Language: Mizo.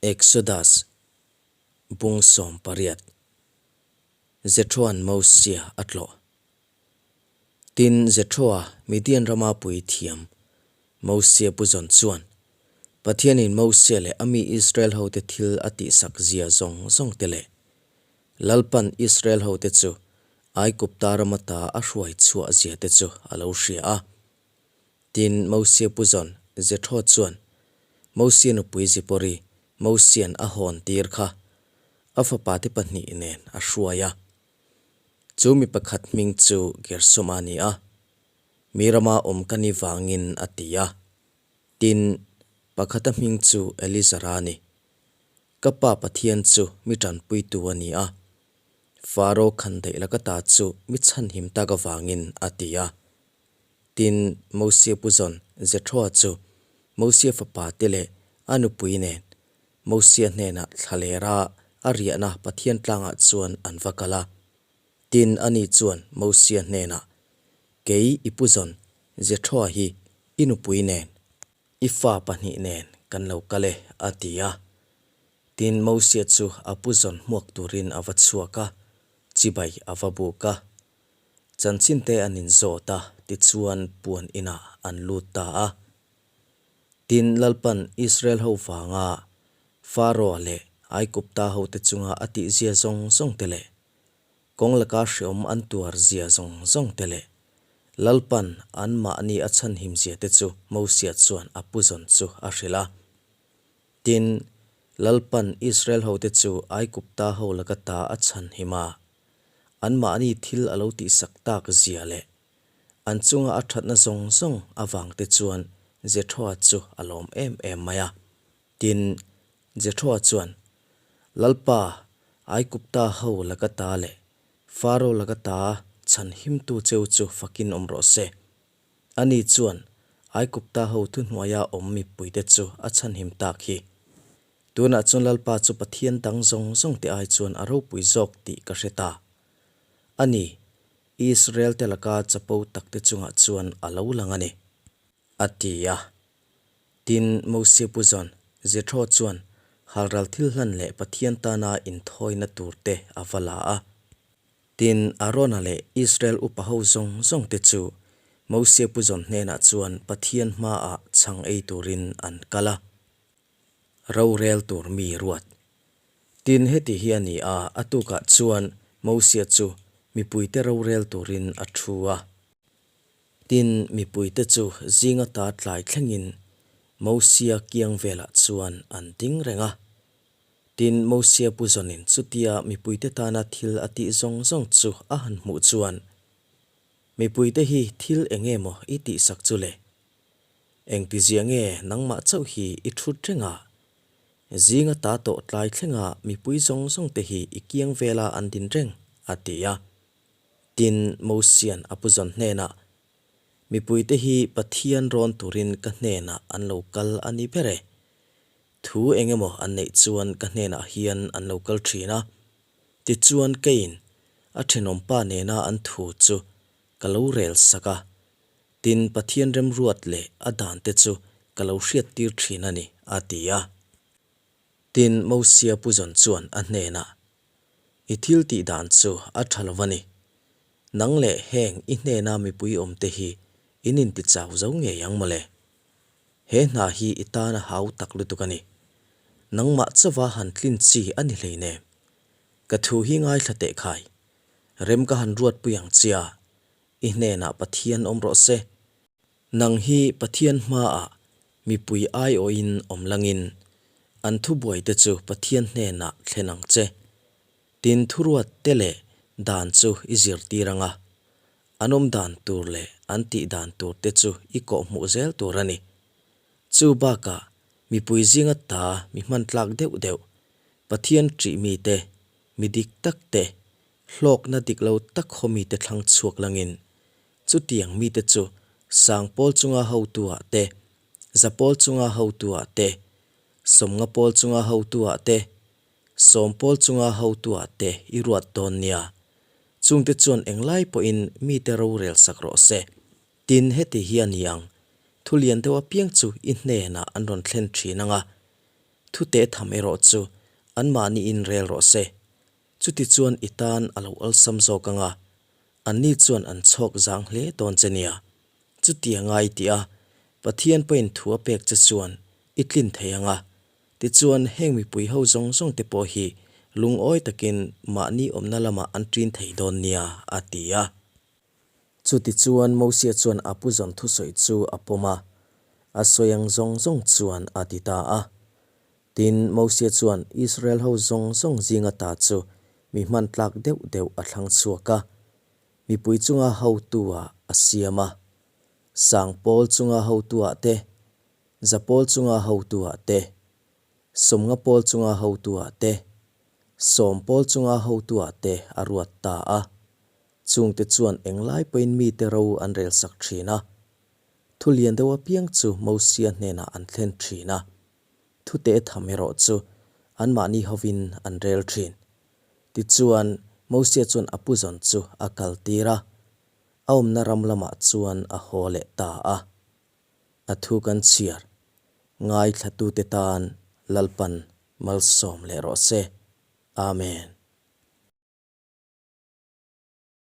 Exodus bung 18 Jethroa'n Mosia a tlawh. Tin, Jethroa, Midian rama puithiam, Mosia pu zawn chuan, Pathianin Mosia leh a mi Israel hote thil a tihsak zia zawng zawng te leh Lalpan Israel hote chu Aigupta rama ta a hruai chhuah zia te chu a lo hria a. Tin, Mosia pu zawn Jethro chuan Mosia nupui Zipori, Mosia'n a hawn tir kha a fapate pahnih nen a hruai a. Chu mi pakhat hming chu Gershom a ni a, mi rama awm ka ni vangin a ti a. Tin, pakhata hming chu Elizara a ni. Ka pa Pathian chu mi tanpuitu a ni a, Faro khandaih laka ta chu mi chhanhim tak avangin a ti a. Tin, Mosia pu zawn Jethroa chu Mosia fapa te leh a nupui nen Mosia hnenah thlalera a riahna Pathian tlangah chuan an va kal a. Tin, ani chuan Mosia hnenah, Kei i pu zawn Jethroa hi i nupui nen, i fa pahnih nen kan lo kal e, a ti a. Tin, Mosia chu a pu zawn hmuak turin a va chhuak a, chibai a va buk a. Chanchin te an inzawt a, tichuan puan inah an lut ta a. Tin, Lalpan Israel ho vanga Pharaoh-a leh Aigupta hote chunga a tihzia zawng zawng te leh kawng laka hreawm an tuar zia zawng zawng te leh Lalpan anmahni a chhanhim zia te chu Mosia chuan a pu zawn chu a hrilh a. Tin, Lalpan Israel hote chu Aigupta ho laka ta a chhanhim a. Anmahni thil a lo tihsak tak zia leh an chunga a thatna zawng zawng avangte chuan Jethroa chu a lawm em em mai a. Tin, Jethroa chuan, Lalpa, Aigupta ho laka ta leh Faro laka ta chhanhimtu cheu chu fakin awm rawh se. Ani chuan Aigupta ho thuhnuaia awm mipuite chu a chhanhim tak hi. Tunah chuan Lalpa chu Pathian dang zawng zawng te ai chuan a ropui zawk tih ka hre ta. A ni, Israel te laka chapo tak te chungah chuan a lo lang a ni. A ti a. Tin, Mosia pu zawn Jethro chuan halral thil hlan leh Pathian tana inthawina tur te a va la a. Tin, Arona leh Israel upa ho zawng zawng te chu Mosia pu zawn hnenah chuan Pathian hmaah chhang ei turin an kal a. Rorel tur mi ruat. Tin, heti hi a ni a, a tukah chuan Mosia chu mipuite rorel turin a thu a. Tin, mipuite chu zing ata tlai thlengin Mosia kiang velah chuan an ding reng a. Tin, Mosia pu zawnin chutia mipuite tana thil a tih zawng zawng chu a han hmuh chuan, Mipuite hi thil eng nge maw i tihsak chu le? Engtizia nge nangmah chauh hi i thut reng a? Zinga ta tawh tlai thlenga mipui zawng zawng te hi i kiang vela an din reng, a ti a. Tin, Mosia'n a pu zawn hnenah, Mipuite hi Pathian rawn turin ka hnenah an lo kal a ni ber e. Thu eng emaw an neih chuan ka hnenah hian an lo kal thin a. Tichuan keiin a thenawmpa nena an thu chu ka lo rel sak a. Tin, Pathian remruat leh a dante chu ka lo hriattir thin a ni, a ti a. Tin, Mosia pu zawn chuan a hnenah, I thil tih dan chu a tha lo a ni. Nang leh heng i hnena mipui awmte hi in intichau zo ngei ang mawle. He hna hi i tana hau tak lutuk a ni. Nangmah chauva han tlin chi a ni hleinem. Ka thu hi ngaithla teh khai. Rem ka han ruatpui ang chia. I hnenah Pathian awm rawh se. Nang hi Pathian hmaah mipui aiawhin awm langin, an thubuaite chu Pathian hnenah thlen ang che. Tin thuruat te leh dan chu i zirtir ang a, an awm dan tur leh an tih dan tur te chu i kawhhmuh zel tur a ni. Chu bakah mipui zinga ta mi hman tlak deuh deuh, Pathian ṭih mite, mi dik tak te, Hlawkna dik lo tak haw mite thlang chhuak langin chutiang mite chu Sangpawl chunga hotuah te, Zapawl chunga hotuah te, Sawmngapawl chunga hotuah te, Sawmpawl chunga hotuah te i ruat dawn nia. Chungte chuan englai pawhin mite rorel sak rawh se. Tin, heti hi a ni ang, thu lian deuh apiang chu i hnenah an rawn thlen thin ang a. Thu te tham erawh chu anmahniin rêl rawh se. Chutichuan i tân a lo awlsam zâwk ang a, anni chuan an chhâwk zâng hle dâwn che nia. Chutianga i tih a, Pathian pawhin thu a pêk che chuan i tlin thei ang a. Tichuan, hêng mipui ho zawng zawngte pawh hi lungawi takin mahni awmna lamah an ṭîn thei dâwn nia, a ti a. Chutichuan, Mosia chuan a pu zawn thusawi chu a pawm a, a sawi ang zawng zawng chuan a ti ta a. Tin, Mosia chuan Israel ho zawng zawng zinga ta chu mi hman tlak deuh deuh a thlang chhuak a, mipui chunga hotu-ah a siam a, sang pawl chunga hotu-ah te, za pawl chunga hotu-ah te, sawmnga pawl chunga hotu-ah te, sawm pawl chunga hotu-ah te a ruat ta a. Chungte chuan englai pawhin mite ro an relsak thin a, thu lian deuh apiang chu Mosia hnenah an thlen thin a, thute tham erawh chu anmahni hovin an rel thin. Tichuan, Mosia chuan a puzawn chu a kaltir a, a awmna ram lamah chuan a haw leh ta a. A thu kan chhiar ngaithlatute tan Lalpan malsawm leh rawh se. Amen.